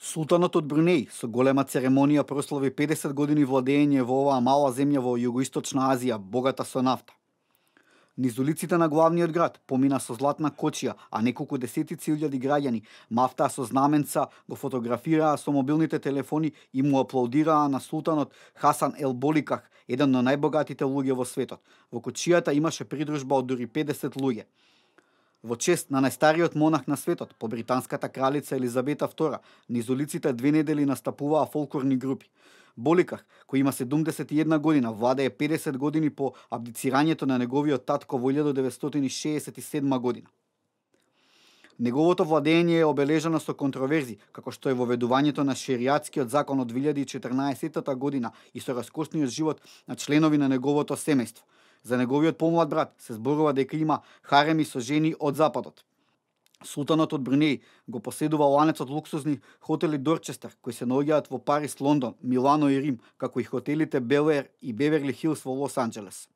Султанот од Брунеј со голема церемонија прослави 50 години владење во оваа мала земја во југоисточна Азија, богата со нафта. Низ улиците на главниот град помина со златна кочија, а неколку десетици илјади граѓани мафтаа со знаменца, го фотографираа со мобилните телефони и му аплаудираа на султанот Хасан Ел Боликах, еден од најбогатите луѓе во светот. Во кочијата имаше придружба од дури 50 луѓе. Во чест на најстариот монах на светот, по британската кралица Елизабета II, низ улиците 2 недели настапуваа фолклорни групи. Боликах, кој има 71 година, владее 50 години по абдицирањето на неговиот татко во 1967 година. Неговото владење е обележано со контроверзи, како што е воведувањето на шеријатскиот закон од 2014 година и со раскошниот живот на членови на неговото семејство. За неговиот помлад брат се зборува дека има хареми со жени од Западот. Султанот од Брунеј го поседува ланец од луксузни хотели Дорчестер, кои се наоѓаат во Париз, Лондон, Милано и Рим, како и хотелите Бел Ер и Беверли Хилс во Лос Анџелес.